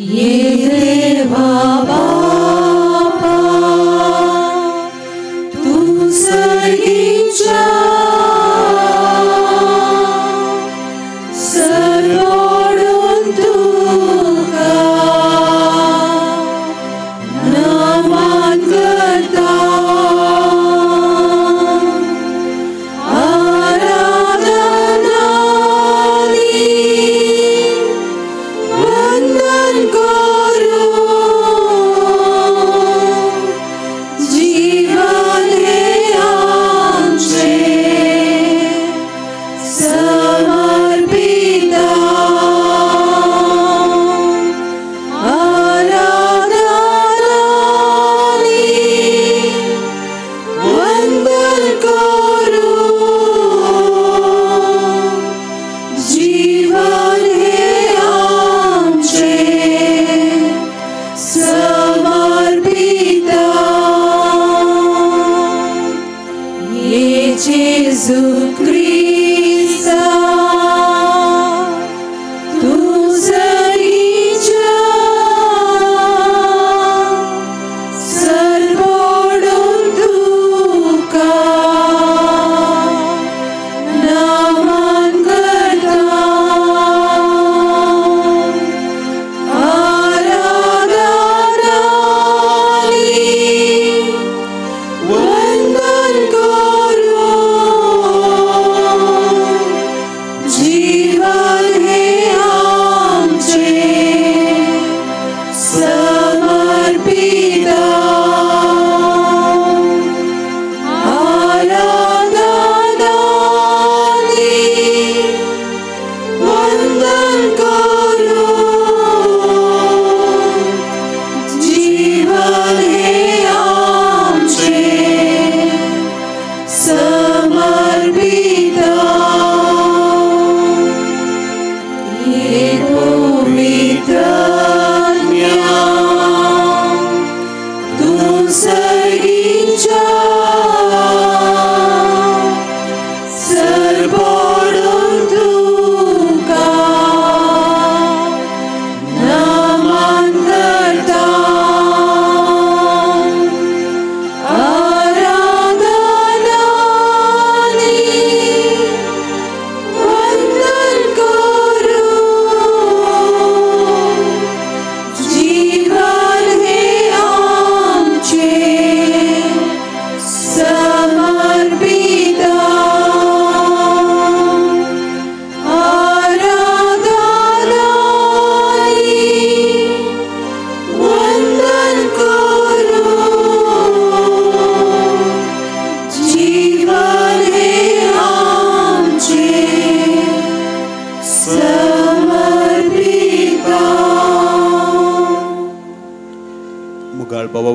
ये देवा बापा तूं सर्गीच्या सरपडून तुका नमन करता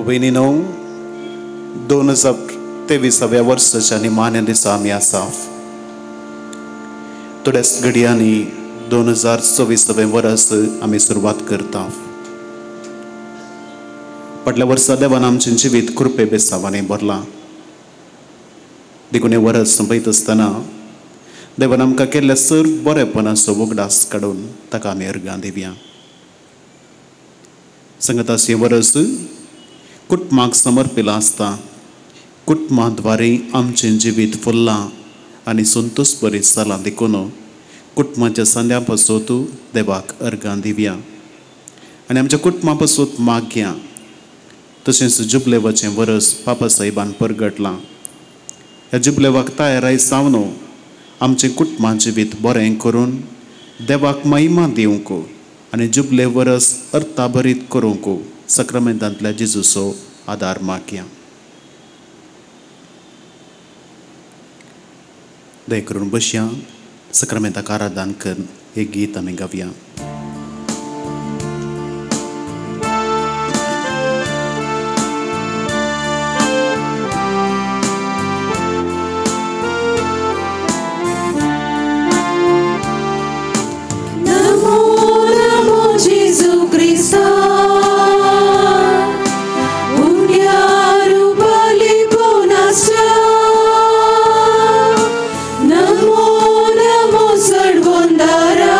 भयणीनो 2023व्या वर्साच्या निमाण्या दिसा आमी आसा. थोड्याच घडयांनी 2024वें वर्स आमी सुरवात करता. फाटल्या वर्सा देवान आमचें जिवीत कृपे बेसावांनी भरलां. देखून हें वर्स सोंपयत आसतना देवान आमकां केल्ल्या सर्व बरेपणाचो उगडास काडून ताका आमी अर्गां दिवया. संगतास हें वर्स कुटुंबाक समर्पिलां आसता. कुटुंबाद्वारे आमचें जिवीत फुल्लां आनी संतोश बरी जालां. देखून कुटुंबाच्या सांद्या पासत देवाक अर्गां दिवया आनी आमच्या कुटुंबा पासत मागया. तशेंच जुबलेवाचें वरस पापा साहेबान परगटलां. ह्या जुबलेवाक तयाराय जावन आमचें कुटुंबा जिवीत बरें करून देवाक महिमा दिवंक आनी जुबले वरस अर्थाभरीत करूंक सक्रामेंतांतल्या जेजूचो आदार मागया. दया करून बसया. सक्रामेंताक आराधन करून एक गीत आमी गावया. Namo, namo, Sarvandara.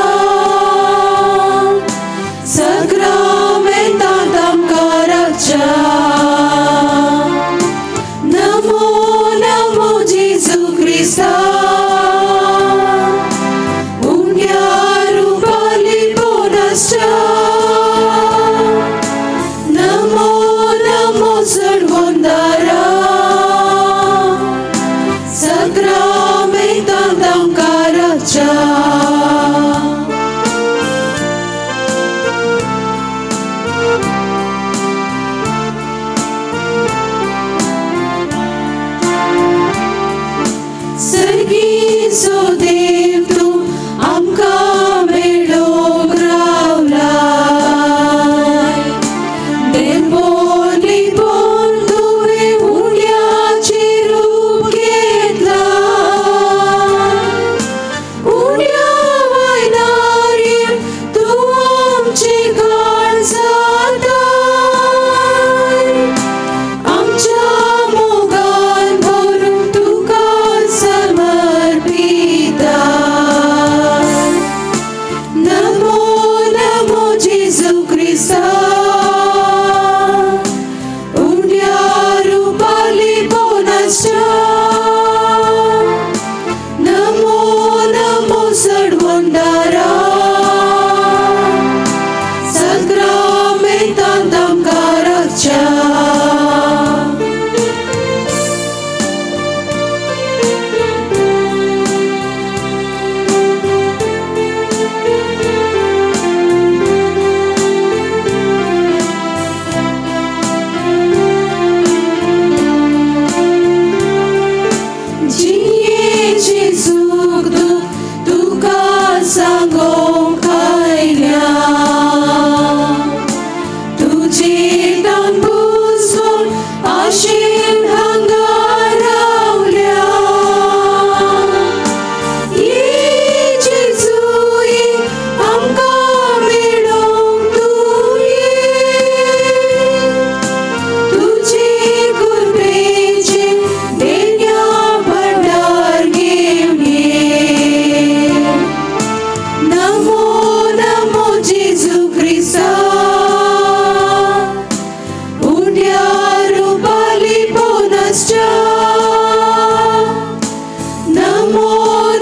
सांगोंक आयल्या तुजी तान बुजोवन आशेन हांगा रावल्या ये जेजू ये आमकां मेळोंक तूं ये तुजे कृपेचें देण्या भंडार घेवन ये नमो नमो जेजू क्रिस्ता उण्या रुपाली पोनसच्या नमो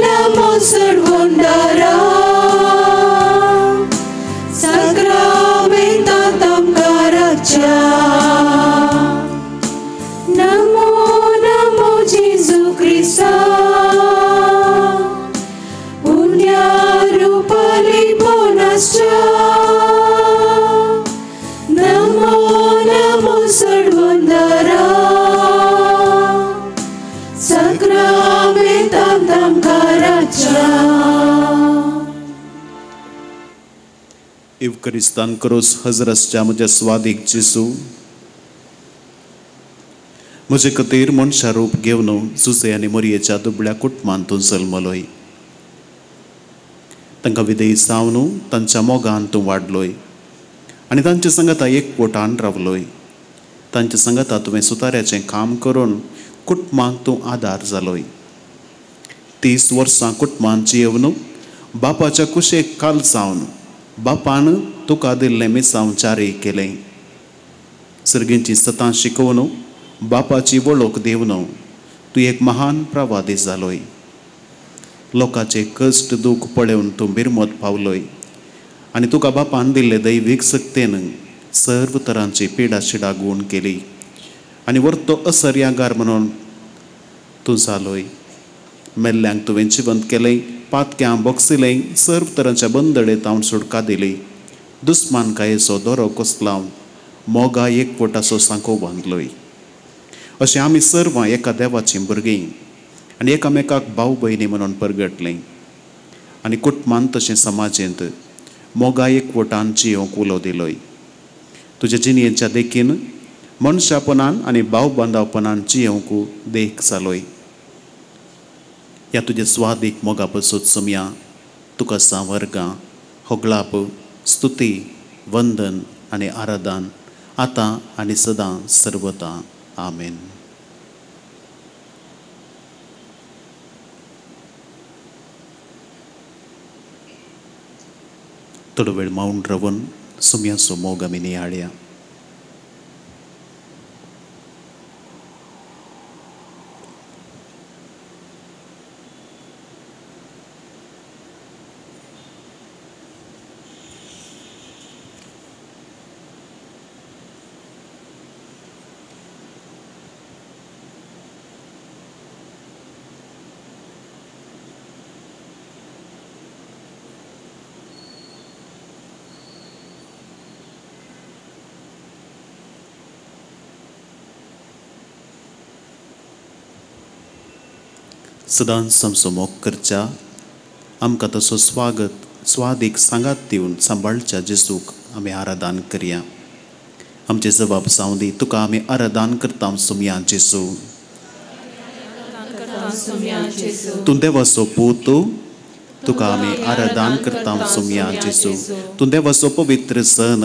नमो सडवंडारा साक्रामेंतांत आमकां राखच्या नमो नमो जेजू क्रिस्ता उण्या रुपाली पोनसच्या नमो नमो सडवंदारा साक्रामेंतांत आमकां राखच्या. इवकरिस्तान क्रोस हजरसच्या म्हज्या स्वादीक जेजू म्हजे खातीर मनशा रूप घेवन जुजे आनी मोरयेच्या दुबळ्या कुटुंबांत तूं जल्मलोय. तांकां विधेयी जावन तांच्या मोगान तूं वाडलोय आनी तांच्या सांगाता एकवटान रावलोय. तांच्या सांगाता तुवें सुताऱ्याचें काम करून कुटुंबाक तूं आदार जालोय. 30 वर्सां कुटुंबान जियेवन बापाच्या कुशेक काल जावन बापान तुका दिल्लें मिसांव जारी केलें. सर्गींची सतां शिकोवन बापाची वळख दिवन तूं एक महान प्रवादी जालोय. लोकांचे कश्ट दूख पळोवन तूं बिरमत पावलोय आनी तुका बापान दिल्ले दैवीक सक्तेन सर्व तरांची पिडा शिडा गूण केली आनी वर्तो असर्यागार म्हणून तूं जालोय. मेल्ल्यांक तुवें जिवंत केलें, पातक्यां बोगसिलें, सर्व तरांच्या बंदडेत हांव सुटका दिली. दुस्मानकायेचो दोरो कोसलावन मोगा एकवटाचो सांको बांदलोय. अशें आमी सर्वां एका देवाचीं भुरगीं आनी एकामेकाक भाव भयणी म्हणून परगटलीं आनी कुटुंबान तशें समाजेंत मोगा एकवटान जियोंक उलो दिलोय. तुज्या जिणेच्या देखीन मनशापणान आनी भाव बांदावपणान जियोंक देख जालोय. ह्या तुज्या स्वादीक मोगा पसून सुमया तुका सांवर्गां होगळाप स्तुती वंदन आनी आराधन आतां आनी सदां सर्वता. आमेन. थोडो वेळ मौन रावन सुमयाचो मोग आमी नियाळया. सदांच आमचो मोग करच्या आमकां तसो स्वागत स्वादीक सांगात दिवन सांबाळच्या जेजूक आमी आराधन करया. आमचे जबाब जावं दी तुका आमी आराधन करता सुमया जेजू. तूं देवाचो पूत तुका आमी आराधन करता सुमया जेजू. तूं देवाचो पवित्र सन,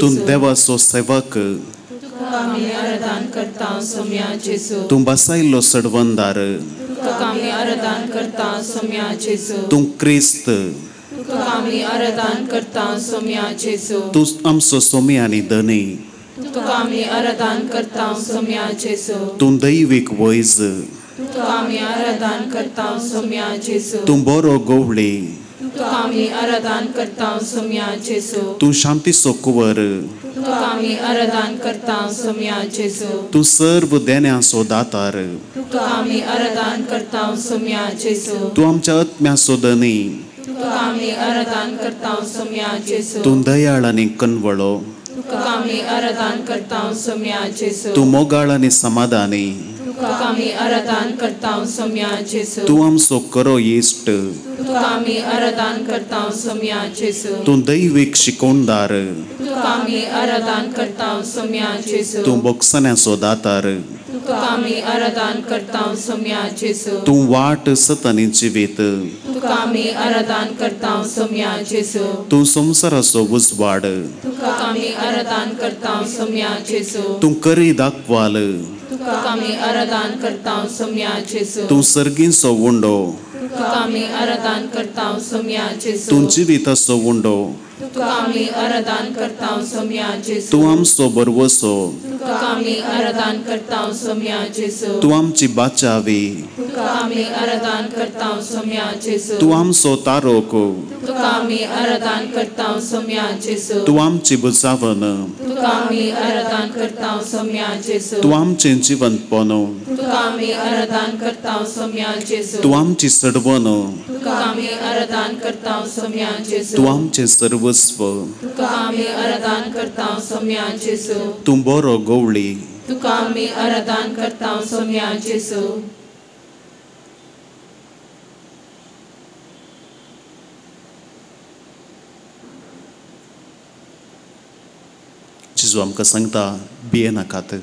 तूं देवाचो सेवक, तूं बसायल्लो सडवंदार, तूं क्रिस्त, तूं आमचो सोमी आनी धनी, तूं दैवीक वैज, तूं बरो गोवळी, तूं शांतीचो कुंवर, तूं सर्व देण्याचो दातार, तूं आमच्या आत्म्याचो धनी, तूं दयाळ आनी कनवळो, तूं मोगाळ आनी समाधानी, तुका आमी आराधन करता सोम्या जेसू। तूं आमचो खरो इश्ट, तुका आमी आराधन करता सोम्या जेसू। तूं दैवीक शिकोवणदार, तुका आमी आराधन करता सोम्या जेसू। तूं बोगसण्याचो दातार, तुका आमी आराधन करता सोम्या जेसू। तूं वाट सत आनी जिवीत, तुका आमी आराधन करता सोम्या जेसू। तूं संवसाराचो उजवाड, तुका आमी आराधन करता सोम्या जेसू। तूं करी दाखवाल, तुका आमी आराधन करता सोम्या जेसू। तूं सर्गींचो उंडो, तुका आमी आराधन करता सोम्या जेसू। तूं जिविताचो उंडो, तुका आमी आराधन करता सोम्या जेसू। तूं आमचो बरवसो, तुका आमी आराधन करता सोम्या जेसू। तूं आमची बाचावी, तुका आमी आराधन करता सोम्या जेसू। तूं आमचो तारोक, तुका आमी आराधन करता सोम्या जेसू। तूं आमची बुजावन, तुका आमी आराधन करता सोम्या जेसू। तूं आमचें जिवंतपण, तुका आमी आराधन करता सोम्या जेसू। तूं आमची सडवण, तुका आमी आराधन करता सोम्या जेसू। तूं आमचें सर्वस्व, तुका आमी आराधन करता सोम्या जेसू। तूं बरो गवळी, तुका आमी आराधन करता सोम्या जेसू। जेजू आमकां सांगता, भियेनाकात,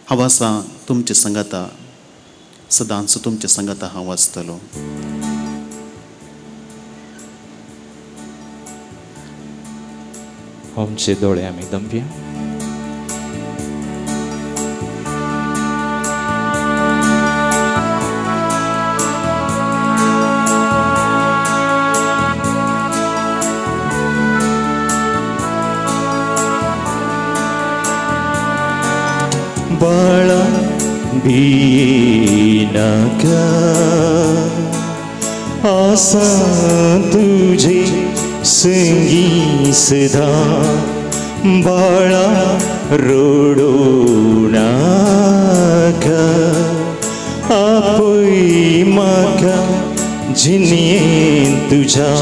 हांव आसा तुमचे सांगाता, सदांच तुमचे सांगाता हांव आसतलो। आमचे दोळे आमी दमया। बाळा भिनाका आसा तुझे संगी सदा, बाळा रडू नाका, आपय म्हाका जिणेंत तुज्या,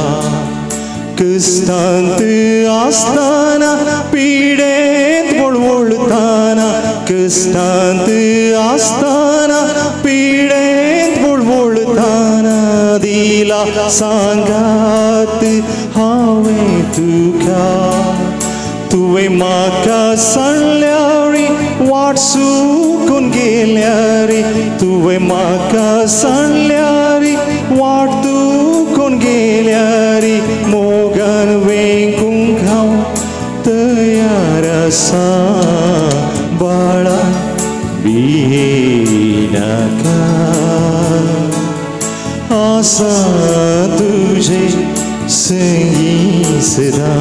क्रिस्तांत आसतना पिडेंत वळवळताना, क्रिस्तांत आसतना पिडेंत वळवळताना, दिला सांगात हांवें तुका, तुवें म्हाका सांगल्यार वाट चुकून गेल्यार, तुवें म्हाका सांगल्यार वाट चुकून गेल्यार, मोगान वेंगूंक हांव तयार आसा, बाळा भियेनाका, आसा तुझे संगी सदा।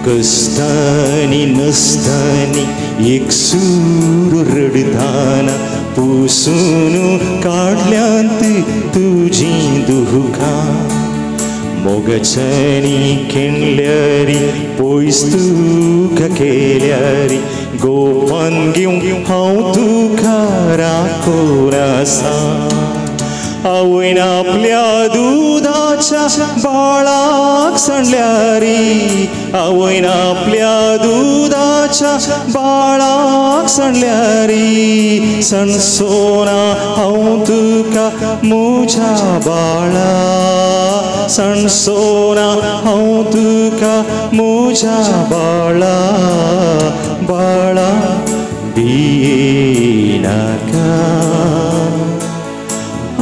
कस्तानी नसतानी एकसूर रडताना, पुसून काडल्यांत तुजी दुखां, मोगाच्यानी केणल्यारी पयस तुका केल्यारी, गोपान घेवंक हांव तुका राखून आसा, आवयन आपल्या दुदाच्या बाळाक सांडल्यारी, आवयन आपल्या दुदाच्या बाळाक सांडल्यारी, सणसोना हांव तुका म्हज्या बाळा, सणसोना हांव तुका म्हज्या बाळा, बाळा भियेनाका,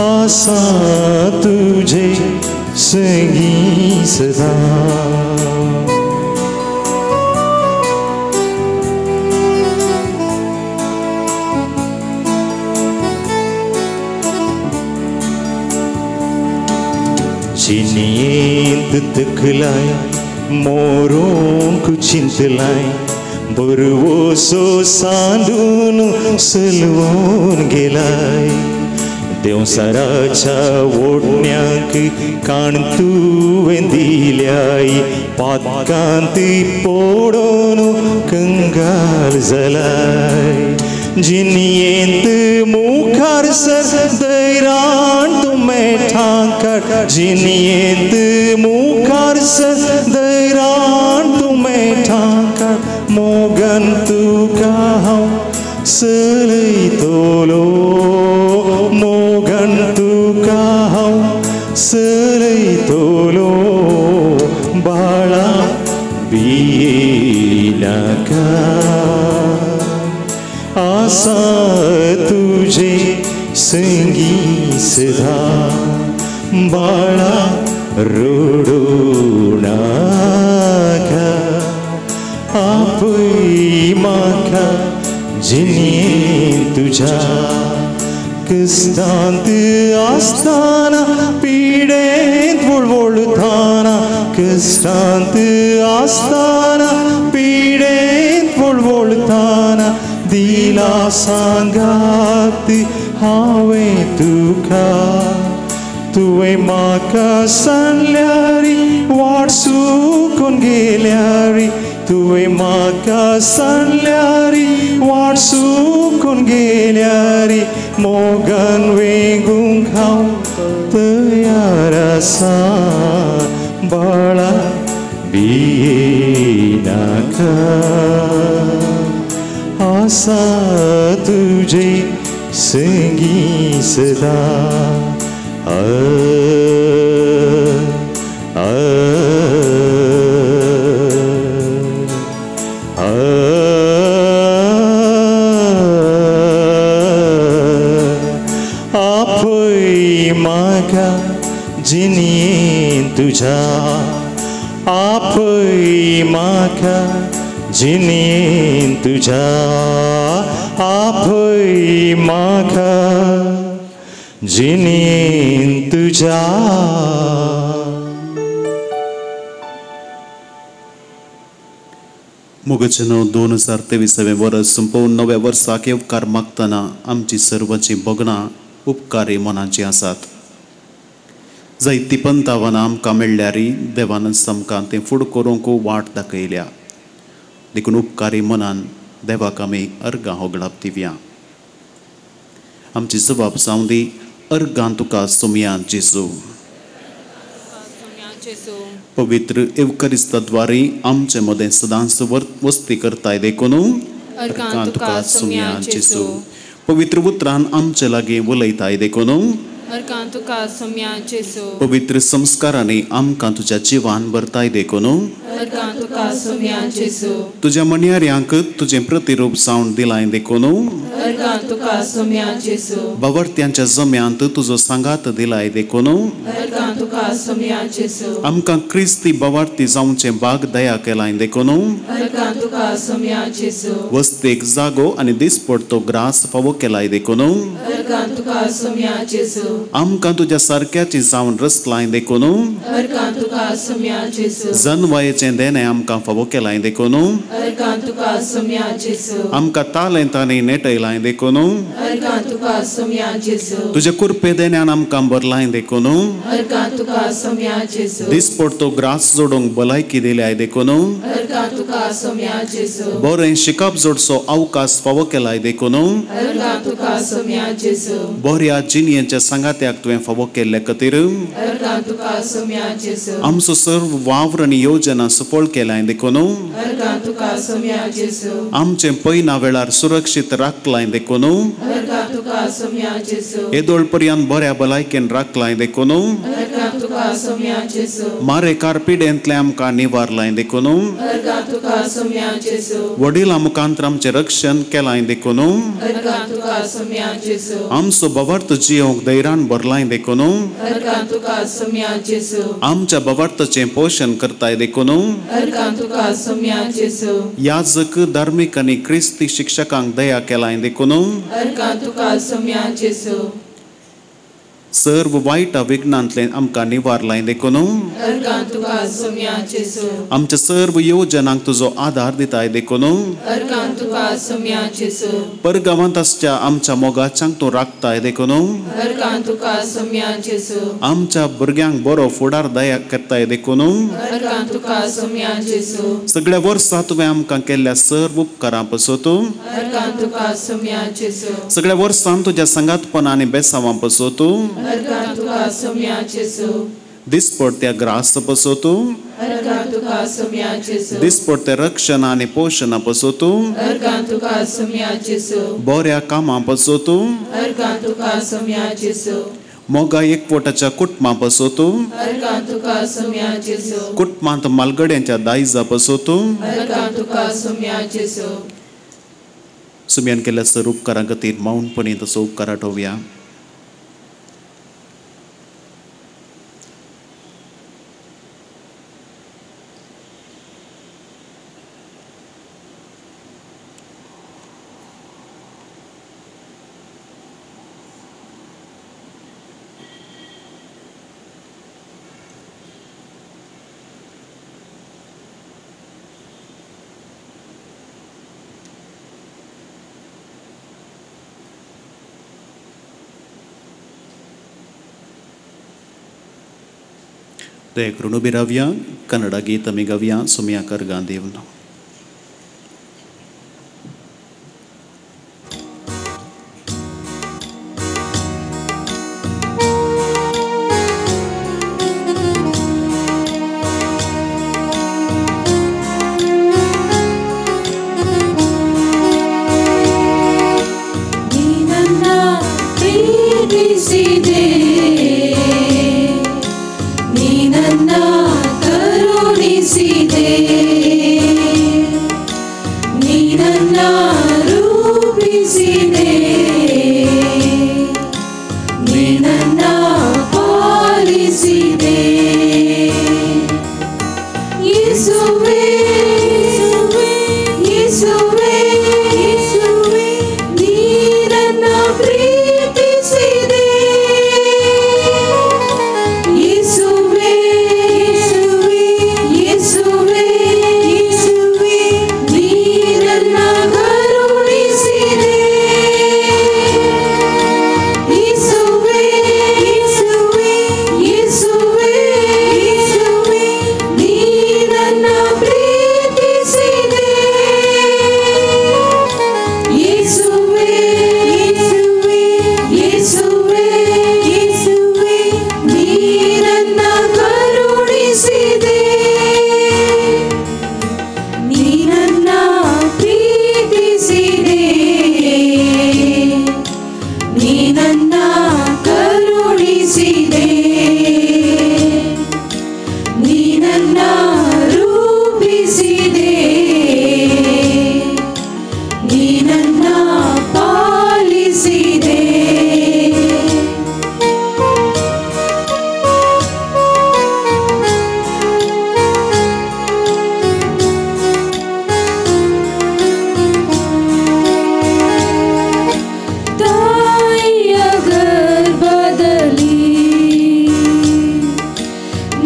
आसा तुझे संगी सदा। जिणेंत तकलाय मोरोंक चिंतलाय, बरवसो सांडून सलवून गेलाय, देंवसाराच्या ओडण्याक काण तुवें दिल्याय, पातकांत पडून कंगाल जालाय, जिणेंत मुखार सर दैरान तूं मेठांकर जिनियेंत मुखार सदरान तूं मेठांकर मोगन तुका हांव सलयतलो मोगन तुका हांव सलयतलो बाळा भियेनाका आसा तुझे संगी सदा बाळा रडूं नाका आपय म्हाका जिणेंत तुज्या क्रिस्तांत आसतना पिडेंत वळवळटाना क्रिस्तांत आसतना पिडेंत वळवळटाना दिला सांगात हांवें तुका तुवें म्हाका सांगल्यारी वाट चुकून गेल्यारी तुवें म्हाका सांगल्यारी वाट चुकून गेल्यारी मोगान वेगूंक हांव तयार आसा बाळा भियेनाका आसा तुजे संगी सदा आ आ आ आपय म्हाका जिणेंत तुज्या आपय म्हाका जिणेंत तुज्या आपय म्हाका जिणेंत तुज्या. मोगाचें 2023 वर्स सोंपोवन नव्या वर्साक येवकार मागतना आमची सर्वांची भोगणां उपकारी मनाची आसात. जायती पंतावानां आमकां मेळ्ळ्यारी देवानच आमकां तें फुड करूंक वाट दाखयल्या, देखून उपकारी मनान देवाक आमी अर्गां होगडाप दिवया. आमची जबाब जावं दी अर्गां तुका सोमया जेजू. पवित्र एवकरिस्ताद्वारे आमचे मदें सदांच वस्ती करताय देखून अर्गां तुका सोमया जेजू. पवित्र उतरान आमचे लागीं उलयताय देखून अर्गां तुका सोमया जेजू. पवित्र संस्कारांनी आमकां तुज्या जिवान भरताय देखून अर्गां तुका सोमया जेजू. तुज्या म्हणयाऱ्यांक तुजें प्रतिरूप जावन दिलाय देखून अर्गां तुका सोमया जेजू. बावर्त्यांच्या जम्यांत तुजो सांगात दिलाय देखून अर्गां तुका सोमया जेजू. आमकां क्रिस्ती बावार्थी जावचें भाग दया केलाय देखून अर्गां तुका सोमया जेजू. वस्तेक जागो आनी दिसपडतो ग्रास फावो केलाय देखून अर्गां तुका सोमया जेजू. आमकां तुज्या सारक्याची जावन रचलाय देखून अर्गां तुका सोमया जेजू. जनवायेचें देणें आमकां फावो केलाय देखून अर्गां तुका सोमया जेजू. आमकां तालेंतांनी नेटयलाय देखून अर्गां तुका सोमया जेजू. तुज्या कुरपे देण्यान आमकां भरलाय देखून अर्गां तुका सोमया जेजू. दिसपडतो ग्रास जोडूंक भलायकी दिल्याय देखून अर्गां तुका सोमया जेजू. बरें शिकप जोडचो अवकाश फावो केलाय देखून अर्गां तुका सोमया जेजू. बऱ्या जिणयेच्या सांगात्याक तुवें फावो केल्ले खातीर अर्गां तुका सोमया जेजू. आमचो सर्व वावर आनी योजना सफळ केलाय देखून अर्गां तुका सोमया जेजू. आमचें पयना वेळार सुरक्षीत राखलाय देखून अर्गां तुका सोमया जेजू. येदोळ पर्यंत बऱ्या भलायकेन राखलाय देखून अर्गां तुका सोमया जेजू. मारेकार पिडेंतलें आमकां निवारलाय देखून अर्गां तुका सोमया जेजू. वडिलां मुखांत आमचें रक्षण केलाय देखून अर्गां तुका सोमया जेजू. आमचो बावार्थ जियोंक धैर्यान भरलाय देखून अर्गां तुका सोमया जेजू. आमच्या बावार्थाचें पोशण करताय देखून अर्गां तुका सोमया जेजू. याजक धार्मीक आनी क्रिस्ती शिक्षकांक दया केलाय देखून अर्गां तुका सोमया जेजू. सर्व वायटा विघ्नांतलें आमकां निवारलाय देखून अर्गां तुका सोमया जेजू. आमच्या सर्व योजनांक तुजो आदार दिताय देखून अर्गां तुका सोमया जेजू. परगांवांत आसच्या आमच्या मोगाच्यांक तूं राखताय देखून अर्गां तुका सोमया जेजू. आमच्या भुरग्यांक बरो फुडार दया करताय देखून अर्गां तुका सोमया जेजू. सगळ्या वर्सा तुवें आमकां केल्ल्या सर्व उपकारां पसत अर्गां तुका सोमया जेजू. सगळ्या वर्सान तुज्या सांगातपणा आनी बेसावां पसत अर्गां तुका सोम्या जेजू दिसपडत्या ग्रास पसोत अर्गां तुका सोम्या जेजू दिसपडत्या रक्षण आनी पोशणा पसोत अर्गां तुका सोम्या जेजू बऱ्या कामां पसोत अर्गां तुका सोम्या जेजू मोगा एकवटाच्या कुटुंबा पसोत अर्गां तुका सोम्या जेजू कुटुंबांत मालगड्यांच्या दायजा पसोत अर्गां तुका सोम्या जेजू सुम्यान केल्ल्या सर उपकारां खातीर मौनपणी तसो उपकार आठोवया. दया करून उबी रावया. कन्नडा गीत आमी गावया. सुम्या करगां देवना.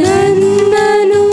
ನನ್ನನು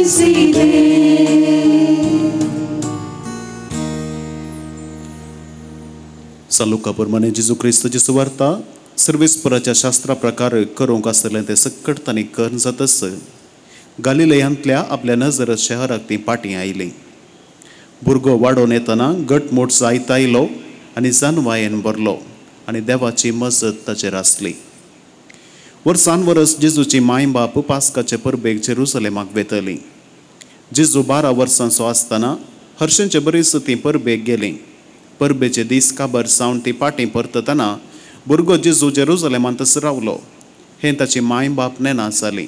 Mercide. San Luca प्रमाणे जेजू क्रिस्तूची सुवार्ता सर्वेस्पराच्या शास्त्रा प्रकार करूंक आसलें तें सक्कट तांणी करून जातच गालिलयांतल्या आपल्या नजरत शहराक ती पाटीं आयली. भुरगो वाडोवन येतना घटमूट जायत आयलो आनी जानवायेन भरलो आनी देवाची मजत ताचेर आसली. वर्सान वर्स जेजूची माय बाप पास्काचे परबेक जेरुसलेमाक वेतली. जेजू 12 वर्सांचो आसतना हर्शेंचे बरीच ती परबेक गेली. परबेचे दीस काबर सावन ती पाटीं परततना भुरगो जेजू जेरुसलेमांतच रावलो हें ताची माय बाप नेना जाली.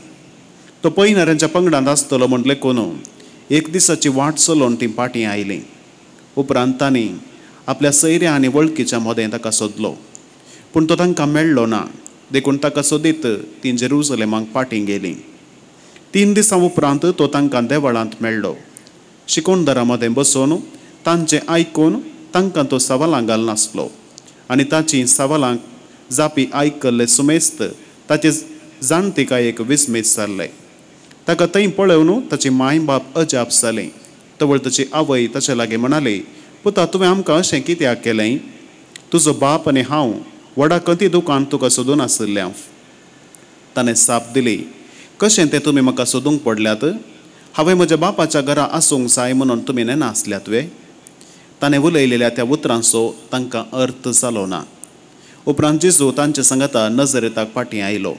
तो पयणाऱ्यांच्या पंगडांत आसतलो म्हटलें कोण एक दिसाची वाट चलोवन ती पाटीं आयली. उपरांत तांणी आपल्या सैऱ्या आनी वळखीच्या मदें ताका सोदलो, पूण तो तांकां मेळ्ळो ना. देखून ताका सोदीत ती जेरुसलेमाक पाटीं गेली. 3 दिसां उपरांत तो तांकां देवळांत मेळ्ळो. शिकोणदारां मदें बसून तांचें आयकून तांकां तो सवालां घालनासलो आनी ताची सवालांक जापी आयकल्ले सुमेस्त ताचे जाणतिकायेक विस्मीत जाल्ले. ताका थंय पळोवन ताची माय बाप अजाप जाली. तवळ ताची आवय ताचे लागीं म्हणाली, पुता तुवें आमकां अशें कित्याक केलें? तुजो बाप आनी हांव व्हडा कती दुकान तुका सोदून आशिल्लें. ताणें साप दिली, कशें तें तुमी म्हाका सोदूंक पडल्यात? हांवें म्हज्या बापाच्या घरा आसूंक जाय म्हणून तुमी नेना आसल्यात वे? ताणें उलयलेल्या त्या उतरांचो तांकां अर्थ जालो ना. उपरांत जेजू तांचे सांगाता नजरेताक फाटीं आयलो.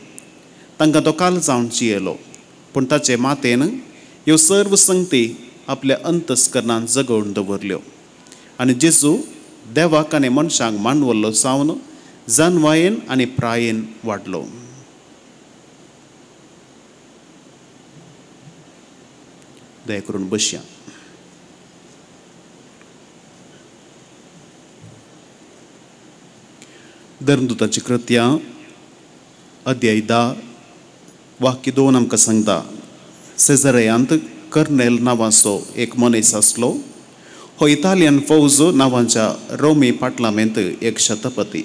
तांकां तो काल जावन जियेलो, पूण ताचे मातेन ह्यो सर्व संगती आपल्या अंतस्करणान जगोवन दवरल्यो आनी जेजू देवाक आनी मनशांक मानवल्लो जावन जानवायेन आनी प्रायेन वाडलो. दया करून बसया. धर्मदूताची कृत्या अध्याय 10 वाक्य 2 आमकां सांगता, सेजरयांत कर्नेल नांवाचो एक मनीस आसलो. हो इतालियन फौज नांवाच्या रोमी पाटलामेंत एक शतपती.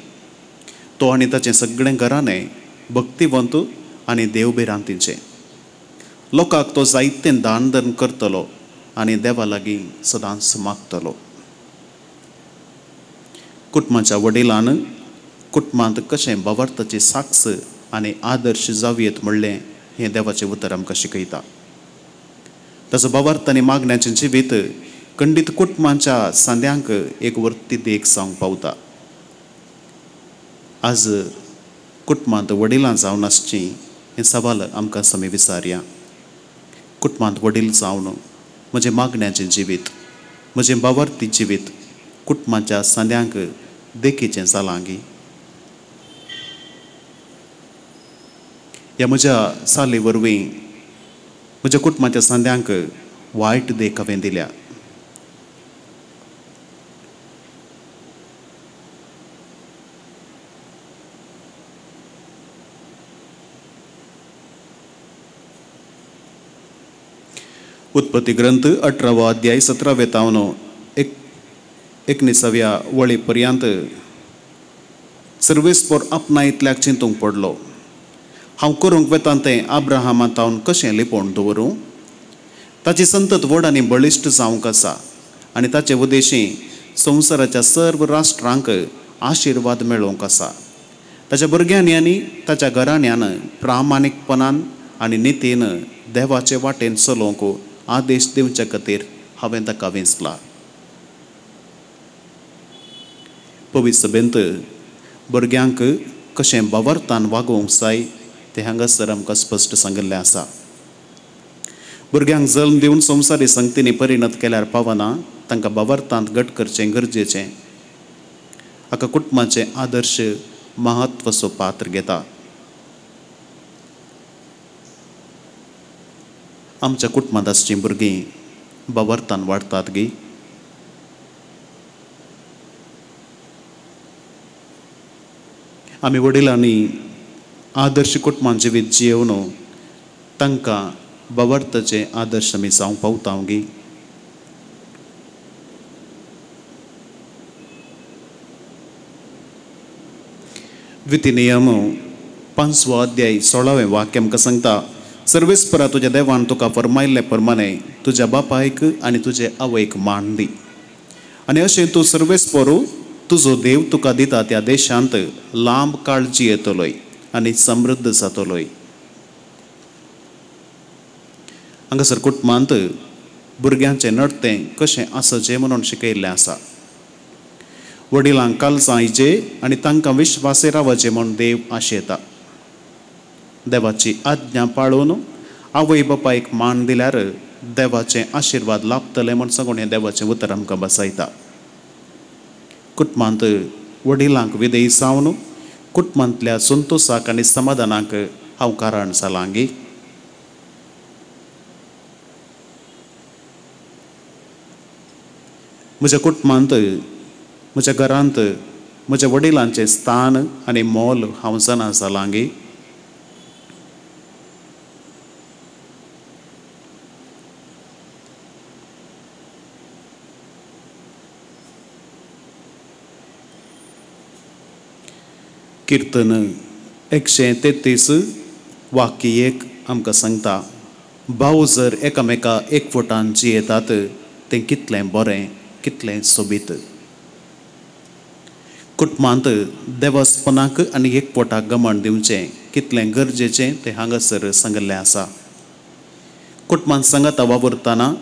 तो आनी ताचें सगळें घराणें भक्तिवंत आनी देवभिरांतीचें. लोकांक तो जायतें दान धर्म करतलो आनी देवा लागीं सदांच मागतलो. कुटुंबाच्या वडिलान कुटुंबांत कशें बावर्थाची साक्ष आनी आदर्श जावयेत म्हणलें हें देवाचें उतर आमकां शिकयता. ताचो बावर्त आनी मागण्याचें जिवीत खंडीत कुटुंबाच्या सांद्यांक एक वर्ती देख जावंक पावता. आज कुटुंबांत वडिलां जावन आसचीं हें सवाल आमकां समी विचारया. कुटुंबांत वडील जावन म्हजें मागण्याचें जिवीत, म्हजें बावर्ती जिवीत कुटुंबाच्या सांद्यांक देखीचें जालां गी? ह्या म्हज्या साली वरवीं म्हज्या कुटुंबाच्या सांद्यांक वायट देख हांवें दिल्या. उत्पत्ती ग्रंथ 18वो अध्याय 17वे तावन 19व्या वळी पर्यंत सर्वेस्पोर आपणायतल्याक चिंतूंक पडलो. हांव करूंक वेता तें आब्राहामा तावन कशें लिपोवन दवरूं? ताची संतत व्हड आनी बळिश्ट जावंक आसा आनी ताचे उद्देशी संवसाराच्या सर्व राष्ट्रांक आशिर्वाद मेळोवंक आसा. ताच्या भुरग्यांनी आनी ताच्या घराण्यान प्रामाणीकपणान आनी नितीन देवाचे वाटेन चलोवंक आदेश दिवचे खातीर हांवें ताका वेंचला. पवित्र सभेंत भुरग्यांक कशें बावरतान वागोवंक जाय तें हांगासर आमकां स्पश्ट सांगिल्लें आसा. भुरग्यांक जल्म दिवन संवसारी संगतींनी परिणत केल्यार पावना, तांकां बावरतांत घट करचें गरजेचें. हाका कुटुंबाचें आदर्श महत्वाचो पात्र घेता. आमच्या कुटुंबांत आसचीं भुरगीं बावरतान वाडटात गी? आमी वडिलांनी आदर्श कुटुंबां जिवीत जियेवन तांकां बावरताचे आदर्श आमी जावंक पावता गी? द्वितीय नियम 5वो अध्याय 16वें वाक्य आमकां सांगता, सर्वेस्परा तुज्या देवान तुका फरमायल्ले प्रमाणे तुज्या बापायक आनी तुजे आवयक मान दी आनी अशें तूं सर्वेस्परू तुजो देव तुका दिता त्या देशांत लांब काळ जियेतलोय आनी समृद्ध जातलोय. हांगासर कुटुंबांत भुरग्यांचें नडतें कशें आसचें म्हणून शिकयल्लें आसा. वडिलांक कालसां आयचे आनी तांकां विश्वासे रावचें म्हूण देव आशेता. देवाची आज्ञा पाळून आवय बापायक मान दिल्यार देवाचे आशिर्वाद लाभतले म्हूण सांगून हें देवाचें उतर आमकां बसयता. कुटुंबांत वडिलांक विधेय जावन कुटुंबांतल्या संतोशाक आनी समाधानाक हांव कारण जालां गी. म्हज्या कुटुंबांत, म्हज्या घरांत म्हज्या वडिलांचें स्थान आनी मोल हांव जाणा जालां गी. किर्तन 133 वाक्य 1 आमकां सांगता, भाव जर एकामेका एकवटान जियेतात तें कितलें बरें, कितलें सोबीत. कुटुंबांत देवस्पणाक आनी एकवटाक गमण दिवचें कितलें गरजेचें तें हांगासर सांगिल्लें आसा. कुटुंबांत सांगाता वावुरतना,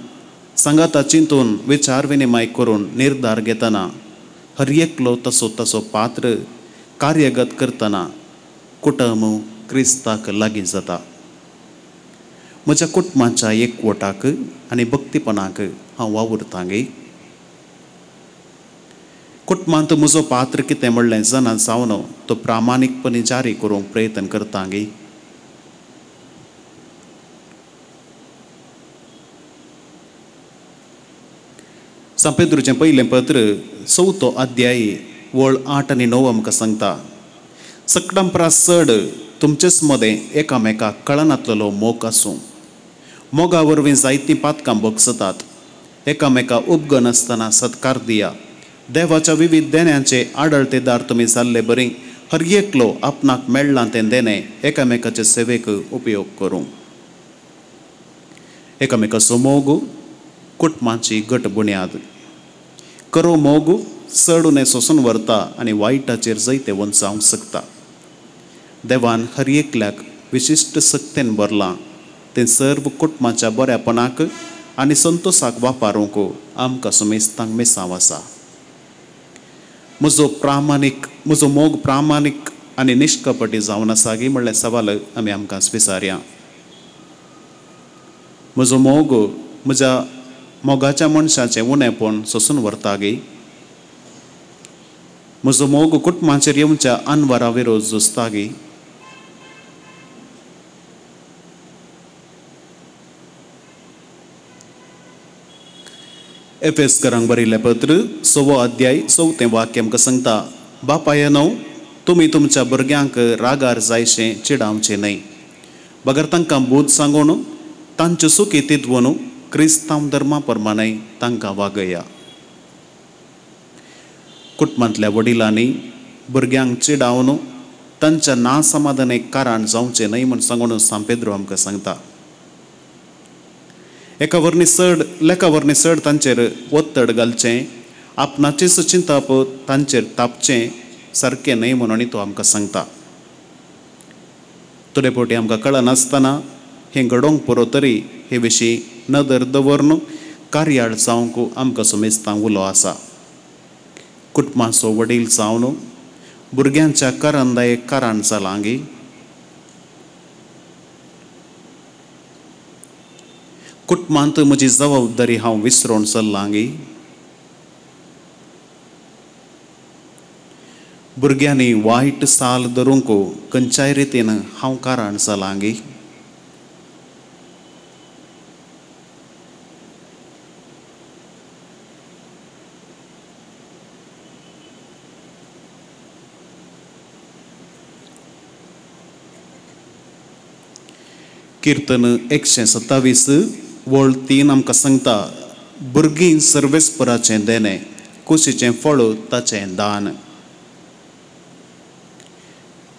सांगाता चिंतून विचार विनिमय करून निर्धार घेतना, हर एकलो तसो तसो पात्र कार्यगत करतना कुटुंब क्रिस्ताक लागीं जाता. म्हज्या कुटुंबाच्या एकवटाक आनी भक्तीपणाक हांव वावुरतां गे. कुटुंबांत म्हजो पात्र कितें म्हणलें जाणा जावन तो प्रामाणीकपणी जारी करूंक प्रयत्न करता गे. सांत पेद्रूचें पयलें पत्र 4 अध्याय वळ 8 आनी 9 आमकां सांगता, सगळ्यां परस चड तुमचेच मदें एकामेकाक कळनातलेलो मोग आसूं. मोगा वरवीं जायतीं पातकां बगसतात. एकामेका उपगनासतना सत्कार दिया. देवाच्या विविध देण्यांचे आडळतेदार तुमी जाल्ले बरी हर एकलो आपणाक मेळ्ळां तें देणें एकामेकाचे सेवेक उपयोग करूं. एकामेकाचो मोग कुटुंबाची घट बुन्याद. खरो मोग चड उणें सोंसून व्हरता आनी वायटाचेर जैतेवंत जावंक शकता. देवान हर एकल्याक विशिश्ट सक्तेन भरलां तें सर्व कुटुंबाच्या बऱ्यापणाक आनी संतोशाक वापरूंक आमकां सुमेस्तांक मिसांव आसा. म्हजो मोग प्रामाणीक आनी निश्कपटी जावन आसा गी म्हणलें सवाल आमी आमकां विचारया. म्हजो मोग म्हज्या मोगाच्या मनशाचें उणेपण सोंसून व्हरता गी. म्हजो मोग कुटुंबाचेर येवच्या अनवरा विरोध झुजता गी. एफेसकरांक बरयल्लें पत्र 6 अध्याय 4 वाक्य आमकां सांगता, बापायनो तुमी तुमच्या भुरग्यांक रागार जायशें चिडावचें न्हय, बगर तांकां बूद सांगून तांच्यो चुकी तितवून क्रिस्तांव धर्मा प्रमाणे तांकां वागया. कुटुंबांतल्या वडिलांनी भुरग्यांक चिडावन तांच्या नासमाधानेक कारण जावचें न्हय म्हूण सांगून सांत पेद्रू आमकां सांगता. एका वरणी चड लेखा वरणी चड तांचेर ओत्तड घालचें, आपणाचेच चिंतप तांचेर तापचें सारकें न्हय म्हणून तो आमकां सांगता. थोडे फावटी आमकां कळनासतना हें घडोवंक पुरो तरी हे विशीं नदर दवरून कार्याळ जावंक आमकां सुमेस्तांक उलो आसा. कुटुंबाचो वडील जावन भुरग्यांच्या करंदायेक कारण जालां गी. कुटुंबांत म्हजी जबाबदारी हांव विसरून चल्लां गी. भुरग्यांनी वायट साल धरूंक खंयच्याय रितीन हांव कारण जालां गी. किर्तन 127 वळ 3 आमकां सांगता, भुरगीं सर्वेस्पराचें देणें, कुशीचें फळ ताचें दान.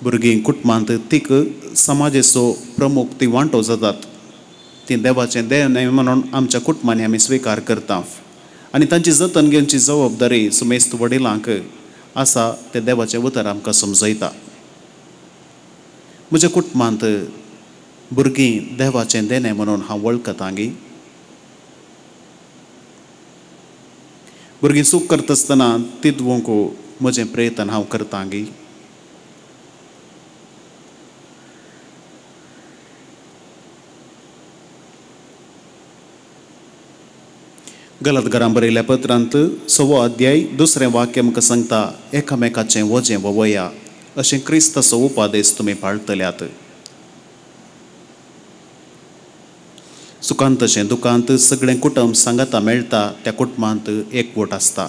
भुरगीं कुटुंबांत तीक समाजेचो प्रमुख ती वांटो जातात. ती देवाचें देणें म्हणून आमच्या कुटुंबांनी आमी स्विकार करता आनी तांची जतन घेवची जबाबदारी सुमेस्त वडिलांक आसा तें देवाचें उतर आमकां समजयता. म्हज्या कुटुंबांत भुरगीं देवाचें देणें म्हणून हांव वळखतां गी. भुरगीं चूक करता आसतना तितवंक म्हजें प्रयत्न हांव करतां गी. गलत घरां बरयल्या पत्रांत 6वो अध्याय 2 वाक्य आमकां सांगता, एकामेकाचें वजें ववया अशें क्रिस्ताचो उपादेश तुमी पाळटल्यात. सुखांत तशें दुखांत सगळें कुटुंब सांगाता मेळटा त्या कुटुंबांत एकवट आसता.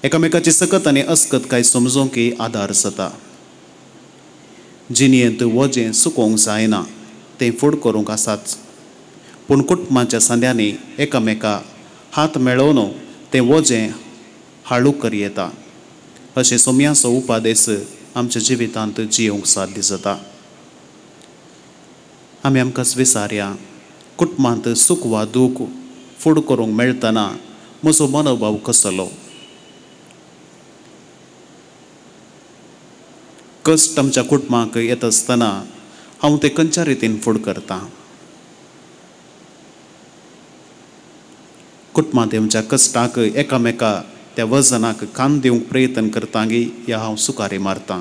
एकामेकाची सकत आनी अस्कत काय समजूंक आदार जाता. जिणेंत वजें सुकोवंक जायना, तें फुड करूंक आसाच, पूण कुटुंबाच्या सांद्यांनी एकामेका हात मेळोवन तें वजें हाळू करयेता. अशें सोम्याचो उपादेश आमच्या जिवितांत जियोवंक साध्य जाता. आमी आमकां विसारया, कुटुंबांत सूख वा दूख फूड करूंक मेळटना म्हजो मनोभाव कसलो? कश्ट आमच्या कुटुंबाक येता आसतना हांव तें खंयच्या रितीन फूड करता? कुटुंबांत आमच्या कश्टाक एकामेका त्या वजनाक कान दिवंक प्रयत्न करता गी या हांव सुकारी मारता?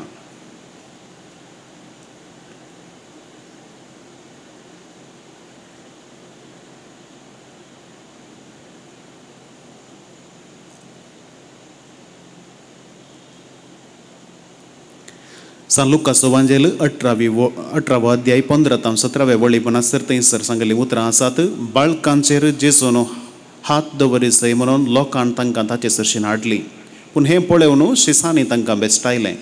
सान लुकास वांजेल 18वो अध्याय 15 ते 17 वळी पणासर थंयसर सांगली उतरां आसात. बाळकांचेर जेजून हात दवरिसय म्हणून लोकान तांकां ताचे सरशीन हाडली, पूण हें पळोवन शिसांनी तांकां बेस्टायलें.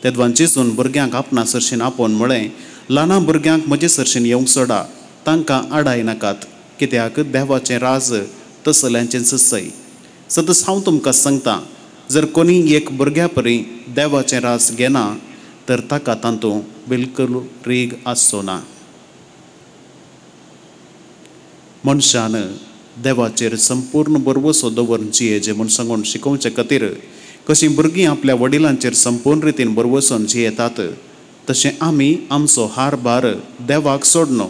तेदवान जेजून भुरग्यांक आपणा सरशीन आपोवन म्हळें, ल्हाना भुरग्यांक म्हजे सरशीन येवंक सोडा, तांकां आडाय नाकात, कित्याक देवाचें राज तसल्यांचेंच सय. सदस हांव तुमकां सांगता, जर कोणी एक भुरग्या परी देवाचें राज घेना तर ताका तातूंत बिलकुल रीग आसचो ना. मनशान देवाचेर संपूर्ण भरवसो दवरून जियेजे म्हूण सांगून शिकोवचे खातीर कशीं भुरगीं आपल्या वडिलांचेर संपूर्ण रितीन भरवसून जियेतात तशें आमी आमचो हारभार देवाक सोडनो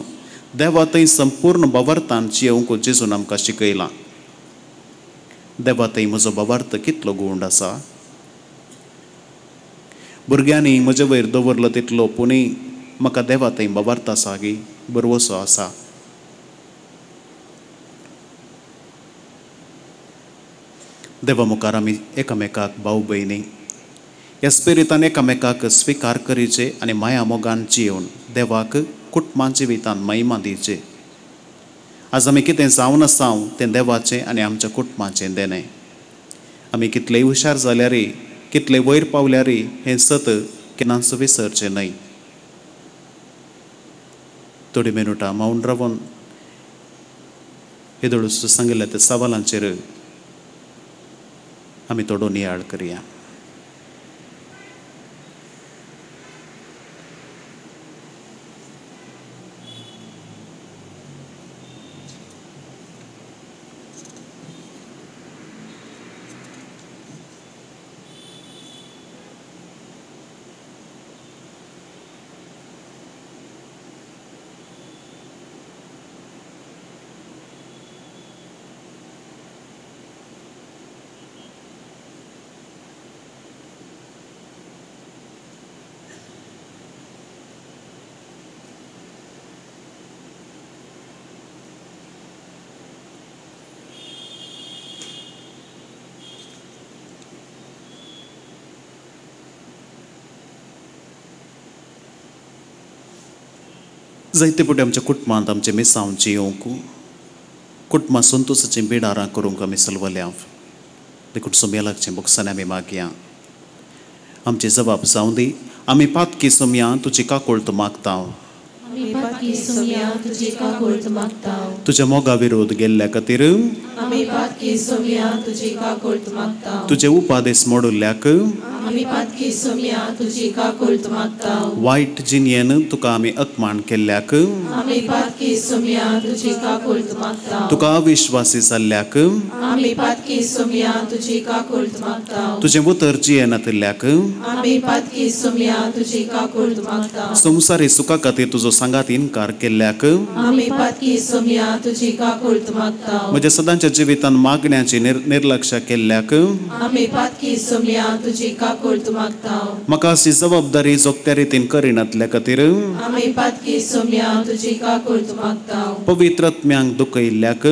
देवा थंय संपूर्ण भावार्थान जियेवंक जेजून आमकां शिकयलां. देवा थंय म्हजो भावार्थ कितलो गूंड आसा? भुरग्यांनी म्हजे वयर दवरलो तितलो पुणी म्हाका देवा थंय भावार्थ आसा गी, भरवसो आसा? देवा मुखार आमी एकामेकाक भाव भयणी ह्या स्पिरितान एकामेकाक स्विकार करीचे आनी माया मोगान जियोवन देवाक कुटुंबा जिवितान महिमा दिवचे. आज आमी कितें जावन आसा तें देवाचें आनी आमच्या कुटुंबाचें देणें. आमी कितलेय हुशार जाल्यार, कितले वयर पावल्यार हें सत केन्नाच विसरचें न्हय. थोडी मिनुटां मौन रावन हेदोळूच सांगिल्ल्या त्या सवालांचेर आमी थोडो नियाळ करया. जायते फावटी आमच्या कुटुंबांत आमचे मिसांव जियोवंक कुटुंबां संतोसाचीं बिडारां करूंक आमी सलवल्या. देखून सोम्या लागचें बोगसांनी आमी मागया, आमची जबाब जावं दी. आमी पातकी सोम्या तुजी काकुळट मागता. तुज्या मोगा विरोध गेल्ल्या खातीर आमी पातकी सोम्या तुजी काकुळट मागता। तुजे उपादेश मोडुल्ल्याक आमी पातकी सोम्या तुजी काकुळट मागता। वायट जिणयेन तुका आमी अपमान केल्ल्याक आमी पातकी सोम्या तुजी काकुळट मागता। तुका अविश्वासी जाल्ल्याक आमी पातकी सोम्या तुजी काकुळट मागता। तुजें उतर जियेनातिल्ल्याक आमी पातकी सोम्या तुजी काकुळट मागता। संवसारी सुखा खातीर तुजो सांगात इनकार केल्ल्याक आमी पातकी सोम्या तुजी काकुळट मागता। म्हज्या सदांच्या जिवितान मागण्याची निर्लक्ष केल्ल्याक आमी पातकी सोम्या तुजी काकुळट मागता। म्हाका अशी जबाबदारी जोगत्या रितीन करिनातल्या खातीर आमी पातकी सोम्या तुजी काकुळट मागता। पवित्र आत्म्यांक दुखयल्ल्याक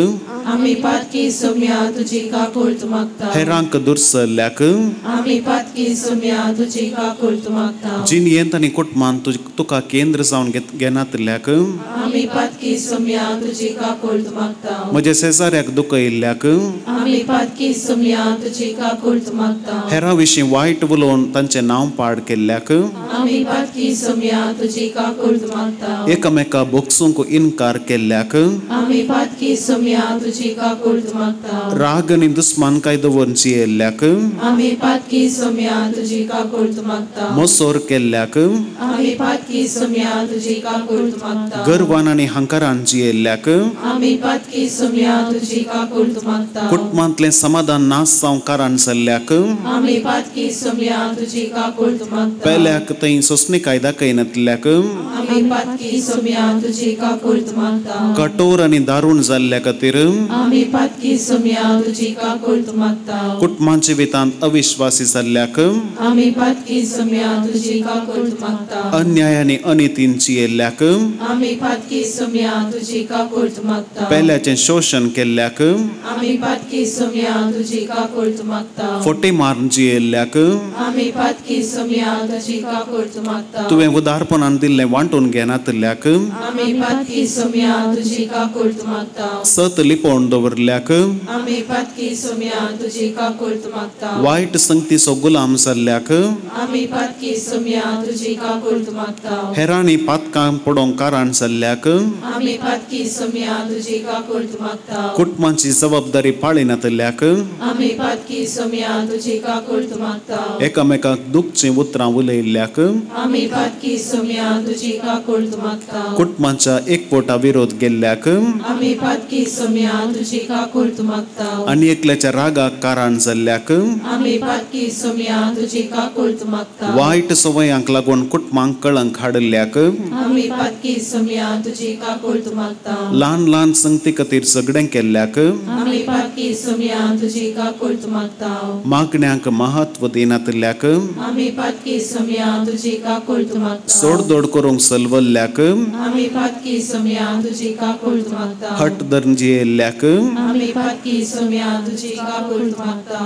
आमी पातकी सोम्या तुजी काकुळट मागता। हेरांक दुरसल्ल्याक आमी पातकी सोम्या तुजी काकुळट मागता। जिणयेंत आनी कुटुंबांत तुका केंद्र जावन घेनातल्याक आमी पातकी सोम्या तुजी काकुळट मागता। म्हज्या शेजाऱ्याक दुखयल्ल्याक आमी पातकी सोम्या तुजी काकुळट मागता। हेरां विशीं वायट उलोवन तांचें नांव पाड केल्ल्याक आमी पातकी सोम्या तुजी काकुळट मागता। एकामेका भोगसूंक इनकार केल्ल्याक आमी पातकी सोम्या तुजी काकुळट मागता। राग आनी दुस्मानकाय दवरून जियेल्ल्याक आमी पातकी सोम्या तुजी काकुळट मागता। मोसोर केल्ल्याक आमी पातकी सोम्या तुजी काकुळट मागता। गर्वान आनी हंकारान जियेल्ल्याक आमी पातकी सोम्या तुजी काकुळट मागता। कुटुंबांतलें समाधान नाश जावंक कारण जाल्ल्याक आमी पातकी सोम्या तुजी काकुळट मागता। पेल्याक थंय सोंसणीकाय दाखयनातल्याक आमी पातकी सोम्या तुजी काकुळट मागता। कठोर आनी दारूण जाल्ल्या खातीर आमी पातकी सोम्या तुजी काकुळट मागता। कुटुंबां जिवितांत अविश्वासी जाल्ल्याक आमी पातकी सोम्या तुजी काकुळट मागता। अन्याय आनी अनितीन जियेल्ल्याक आमी पातकी सोम्या तुजी काकुळट मागता। पेल्याचें शोशण केल्ल्याक आमी पातकी सोम्या तुजी काकुळट मागता। फोटे मारून जियेल्ल्याक आमी पातकी सोम्या तुजी काकुळट मागता। तुवें उदारपणान दिल्लें वांटून घेनातल्याक आमी पातकी सोम्या तुजी काकुळट मागता। सत लिपोवन दवरल्याक आमी पातकी सोम्या तुजी काकुळट मागता। वायट संगतीचो गुलाम जाल्ल्याक आमी पातकी सोम्या तुजी काकुळट मागता। हेरांनी पातकां पडोवंक कारण जाल्ल्याक आमी पातकी सोम्या तुजी काकुळट मागता। कुटुंबाची जबाबदारी पाळिनातल्याक आमी पातकी सोम्या तुजी काकुळट मागता। एकामेकाक दुखचीं उतरां उलयल्ल्याक आमी पातकी सोम्या तुजी काकुळट मागता। कुटुंबाच्या एकवटा विरोध केल्ल्याक आमी पातकी सोम्या तुजी काकुळट मागता। आनी एकल्याच्या रागाक कारण जाल्ल्याक आमी पातकी सोम्या तुजी काकुळट मागता। वायट संवयांक लागून कुटुंबांक कळंक हाडिल्ल्याक आमी पातकी सोम्या तुजी काकुळट मागता। ल्हान ल्हान संगती खातीर झगडें केल्ल्याक आमी पातकी सोम्या तुजी काकुळट मागता। मागण्यांक महत्व दिनातल्याक आमी पातकी सोम्या तुजी काकुळट मागता। सोडदोड करूंक सलवल्ल्याक आमी पातकी सोम्या तुजी काकुळट मागता। हट धरून जियेल्ल्याक आमी पातकी सोम्या तुजी काकुळट मागता।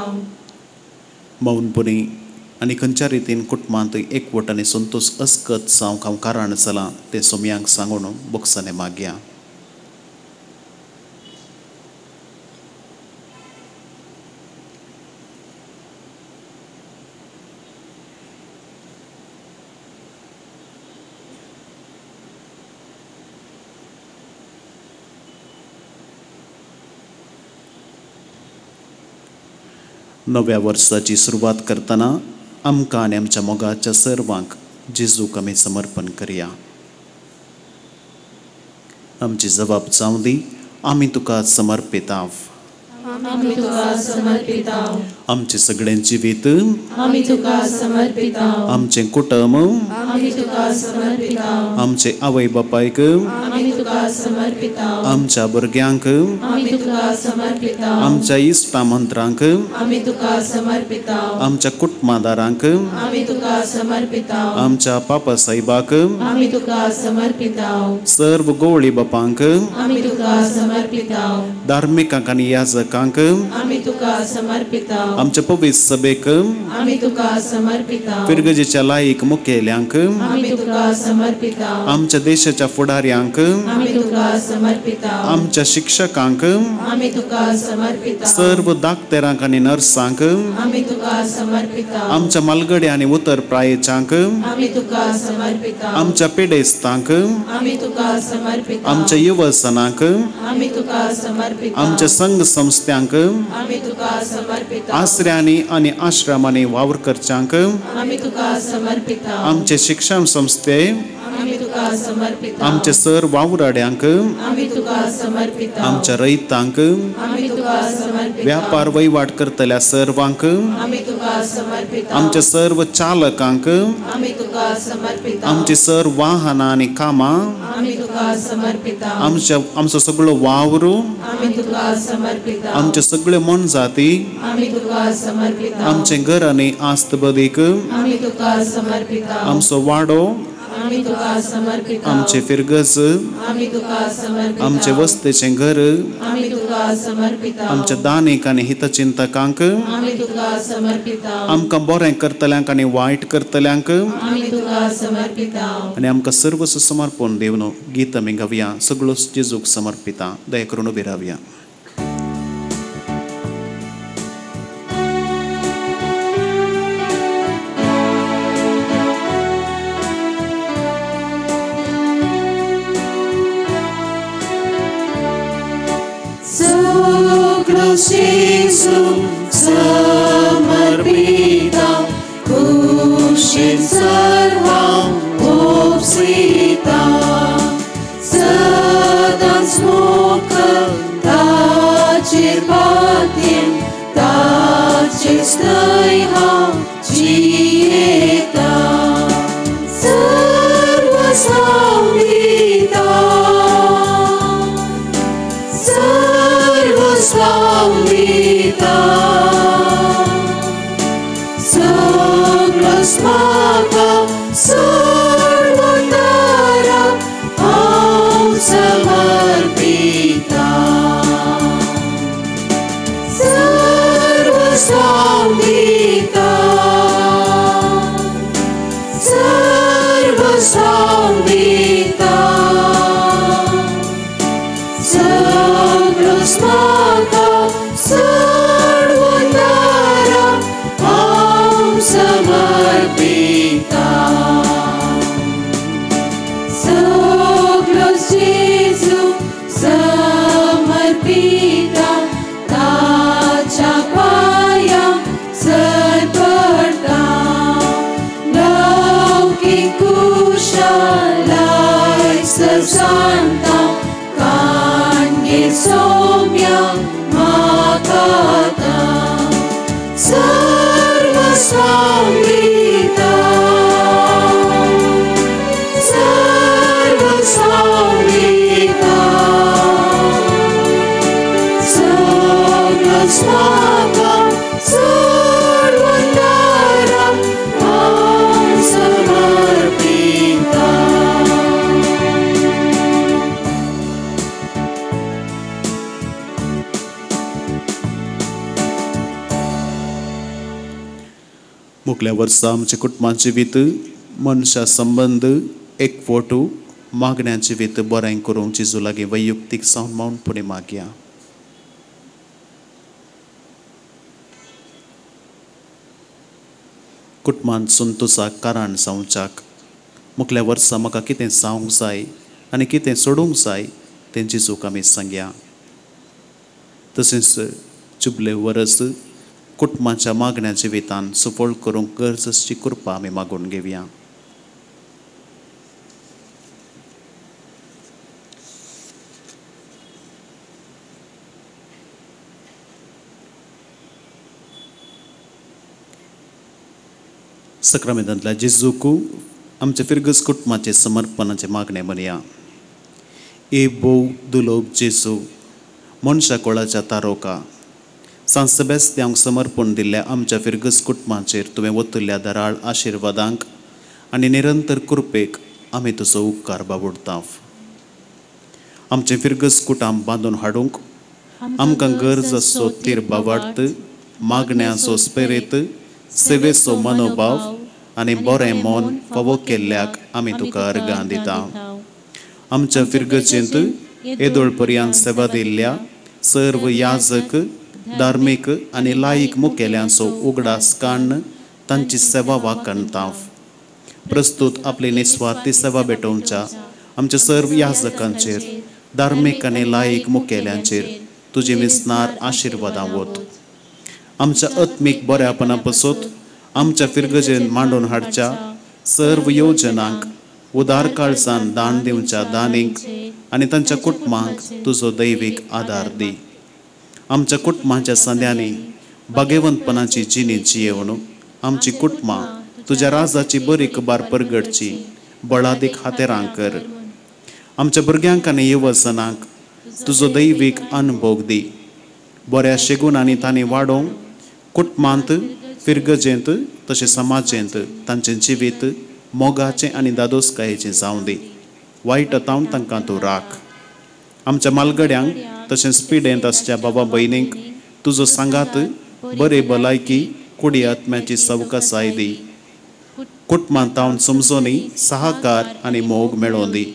मौनपणी आनी खंयच्या रितीन कुटुंबांत एकवट आनी संतोश अस्कत जावंक हांव कारण जालां तें सोम्यांक सांगून बोगसाने मागया। नव्या वर्साची सुरवात करतना आमकां आनी आमच्या मोगाच्या सर्वांक जेजूक आमी समर्पण करया। आमची जबाब जावं दी, आमी तुका समर्पिताव। आमी तुका समर्पिताव। आमचें सगळें जिवीत आमी तुका समर्पिताव। आमचें कुटुंब आमी तुका समर्पिताव। आमचे आवय बापायक आमी तुका समर्पिताव। आमच्या भुरग्यांक आमी तुका समर्पिताव। आमच्या इश्टा मंत्रांक आमी तुका समर्पिताव। आमच्या कुटुंबादारांक आमी तुका समर्पिताव। आमच्या पापा साहेबाक आमी तुका समर्पिताव। सर्व गोवळी बापांक आमी तुका समर्पिताव। धार्मिकांक आनी याजकांक आमी तुका समर्पिताव। आमच्या पवित्र सभेक आमी तुका समर्पिताव। फिरगजेच्या लायक मुखेल्यांक आमी तुका समर्पिता। आमच्या देशाच्या फुडाऱ्यांक आमी तुका समर्पिता। आमच्या शिक्षकांक आमी तुका समर्पिता। सर्व दाक्तेरांक आनी नर्सांक आमी तुका समर्पिता। आमच्या मालगड्या आनी उतर प्रायेच्यांक आमी तुका समर्पिता। आमच्या पिडेस्तांक आमी तुका समर्पिता। आमच्या युवसनांक आमी तुका समर्पिता। आमच्या संघ संस्थ्यांक आमी तुका समर्पिता। आसऱ्यांनी आनी आश्रमांनी वावर करच्यांक आमी तुका समर्पिता। आमचे शिक्षण संस्थे आमी तुका समर्पिता। आमचे सर वावराड्यांक आमी तुका समर्पिता। आमच्या रयतांक आमी तुका समर्पिता। व्यापार वहिवाट करतल्या सर्वांक आमी तुका समर्पिता। आमच्या सर्व चालकांक आमी तुका समर्पिता। आमचे सर वाहनां आनी कामां आमी तुका समर्पिता। आमचो सगळो वावर आमी तुका समर्पिता। आमचे सगळे मोनजाती आमी तुका समर्पिता। आमचे घर आनी आस्त बदीक आमी तुका समर्पिता। आमचो वाडो आमी तुका समर्पिता। आमचे फिरगज आमी तुका समर्पिता। आमचे वस्तेचें घर आमी तुका समर्पिता। आमच्या दानीक आनी हितचिंतकांक आमी तुका समर्पिता। आमकां बरें करतल्यांक आनी वायट करतल्यांक आमी तुका समर्पिता। आनी आमकां सर्वस्व समर्पण दिवन गीत आमी गावया। सगळो जेजूक समर्पिता। दया करून उबी रावया। जेजू समर्पिता खुशीन सर्वांक ओपसिता सदांच मोख ताचेर पातयेन ताचेच न्हय हांव जियेता सर्वस्व हांव दिता सर्वस्व हांव दिता सगळोच म्हाका सर्वतारा हांव समर्पिता सर्वस्व हांव दिता सर्वस्व हांव दिता सगळोच म्हाका सर्वतारा हांव समर्पिता सगळोच जेजू समर्पिता ताच्या पांयां सरपडटा लौकीक कुशलाय सरसाणटा काणगे सोम्या म्हाका सर्वस्व हांव दिता सर्वस्व हांव दिता सगळोच म्हाका सर्वतारा हांव समर्पिता। मुखल्या वर्सा आमच्या कुटुंबां जिवीत मनशा संबंद एकवटू मागण्या जिवीत बरें करूंक जेजू लागीं वैयक्तीक जावन मौनपणी मागया। कुटुंबांत संतोषाक कारण जावच्याक मुखल्या वर्सा म्हाका कितें जावंक जाय आनी कितें सोडूंक जाय तें जेजूक आमी सांगया। तशेंच जुबले वरस कुटुंबाच्या मागण्या जिवितान सुफळ करूंक गरज आसची कृपा आमी मागून घेवया। सक्रामेंतांतल्या जेजूक आमच्या फिरगज कुटुंबाचे समर्पणाचे मागणें म्हणया। ए भोव दुलोब जेजू मनशा कोळाच्या तारोका सांत सेबेस्त्यांक समर्पण दिल्ल्या आमच्या फिरगज कुटुंबाचेर तुवें वतल्या दराळ आशिर्वादांक आनी निरंतर कृपेक आमी तुजो उपकार बाबुडता। आमचें फिरगज कुटाम बांदून हाडूंक आमकां गरज आसचो तीर बावार्थ मागण्याचो स्पेरीत सेवेचो मनोभाव आनी बरें मन फावो केल्ल्याक आमी तुका अर्गां दिता. आमच्या फिरगजेंत येदोळ पर्यंत सेवा दिल्ल्या सर्व याजक, धार्मीक आनी लायक मुखेल्यांचो उगडास काडून तांची सेवा वाखणता. प्रस्तुत आपली निस्वार्थी सेवा भेटोवच्या आमच्या सर्व याजकांचेर, धार्मीक आनी लायक मुखेल्यांचेर तुजी विसनार आशिर्वादां वत. आमच्या आत्मीक बऱ्यापणा पसत आमच्या फिरगजेन मांडून हाडच्या सर्व योजनांक उदार काळजान दान दिवच्या दानींक आनी तांच्या कुटुंबांक तुजो दैवीक आदार दी. आमच्या कुटुंबाच्या संद्यांनी भाग्यवंतपणाची जिणी जियेवन आमची कुटुंबां तुज्या राजाची बरी खबर परगटची बळादीक हातेरां कर. आमच्या भुरग्यांक आनी युवजनांक तुजो दैवीक अनुभोग दी. बऱ्या शेगून आनी तांणी वाडोवंक कुटुंबांत, फिरगजेंत तशें समाजेंत तांचें जिवीत मोगाचें आनी दादोसकायेचें जावं दी. वायट तावन तांकां तूं राख. आमच्या मालगड्यांक तशेंच पिडेंत आसच्या बाबा भयणींक तुजो सांगात बरे भलायकी कुडी आत्म्याची सवकासाय दी. कुटुंबांत तावन समजोनी सहाकार आनी मोग मेळोवन दी.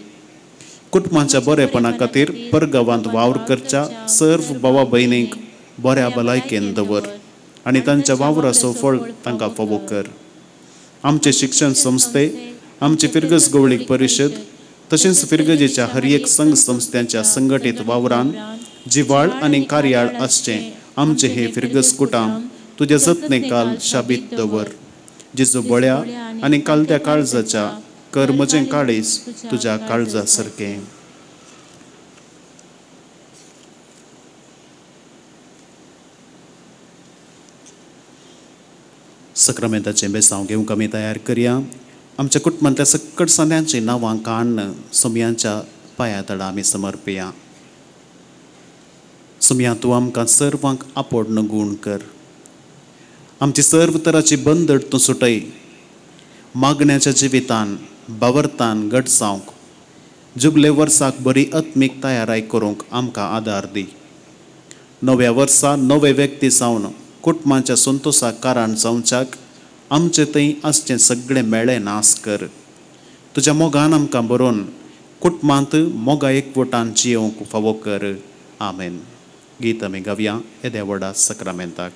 कुटुंबाच्या बरेपणा खातीर परगांवांत वावर करच्या सर्व बाबा भयणींक बऱ्या भलायकेन दवर आनी तांच्या वावराचो फळ तांकां फावो कर. आमचे शिक्षण संस्थे, आमची फिरगज गवळीक परिशद तशेंच फिरगजेच्या हर एक संघ संस्थ्यांच्या संघटीत वावरान जिवाळ आनी कार्याळ आसचें आमचें हें फिरगज कुटाम तुज्या जतने काल शाबीत दवर. जेजू बळ्या आनी कालत्या काळजाच्या कर म्हजें काळीज तुज्या काळजा सारकें. सक्रामेंताचें बेसांव घेवंक आमी तयार करया. आमच्या कुटुंबांतल्या सकट संद्यांचीं नांवां काडून सोमयांच्या पांया तडा आमी समर्पया. सोमया तूं आमकां सर्वांक आपोडन गूण कर. आमची सर्व तराची बंदड तूं सुटय. मागण्याच्या जिवितान बावरतान घट जावंक जुबले वर्साक बरी आत्मीक तयाराय करूंक आमकां आदार दी. नव्या वर्सा नवे व्यक्ती जावन कुटुंबाच्या संतोसाक कारण जावच्याक आमचे थंय आसचें सगळें मेळ्ळें नास कर. तुज्या मोगान आमकां बरोवन कुटुंबांत मोगा एकवटान जियोवंक फावो कर. आमेन. गीत आमी गावया येद्या व्हडा सक्रामेंताक.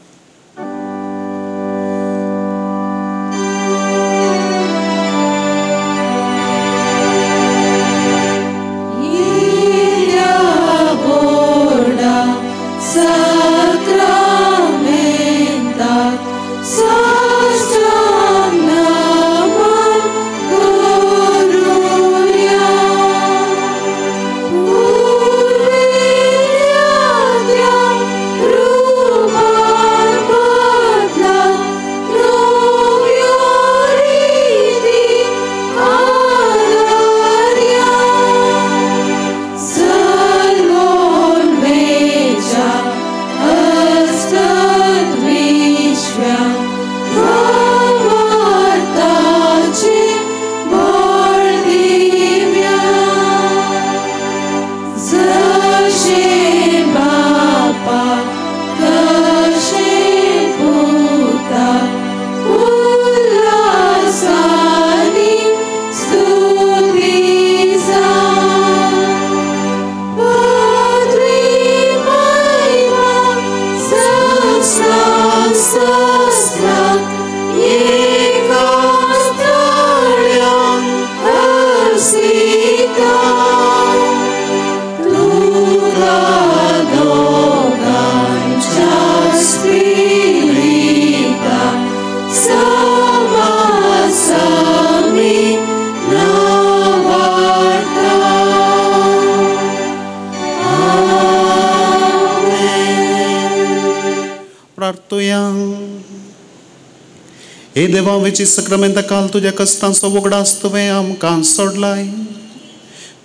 हे देवा वेची सक्रामेंता काल तुज्या कश्टांचो उगडास तुवें आमकां सोडलाय.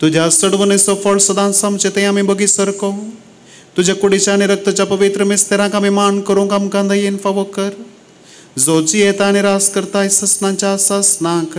तुज्या सडवणेचो फळ सदांच आमचें तें आमी बगी सरको. तुज्या कुडीच्या आनी रक्ताच्या पवित्र मिस्तेरांक आमी मान करूंक आमकां दयेन फावो कर. जो जियेता आनी रास करताय ससनाच्या ससनाक.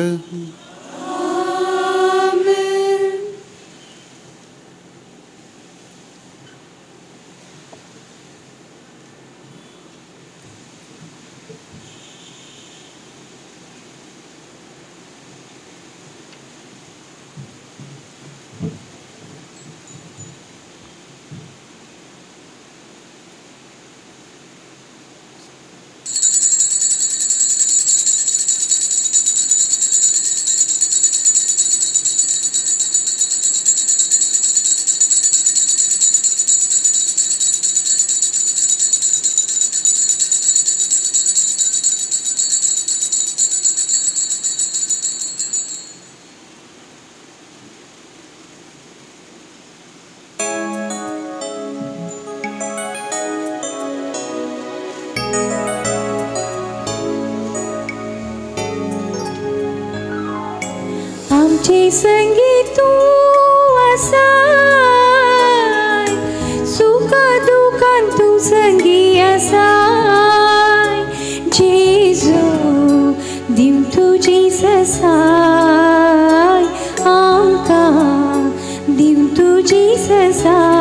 आमचे संगी तूं आसाय, सुखा दुखान तूं संगी आसाय। जेजू दिव तुजी ससाय आमकां, दिव तुजी ससाय।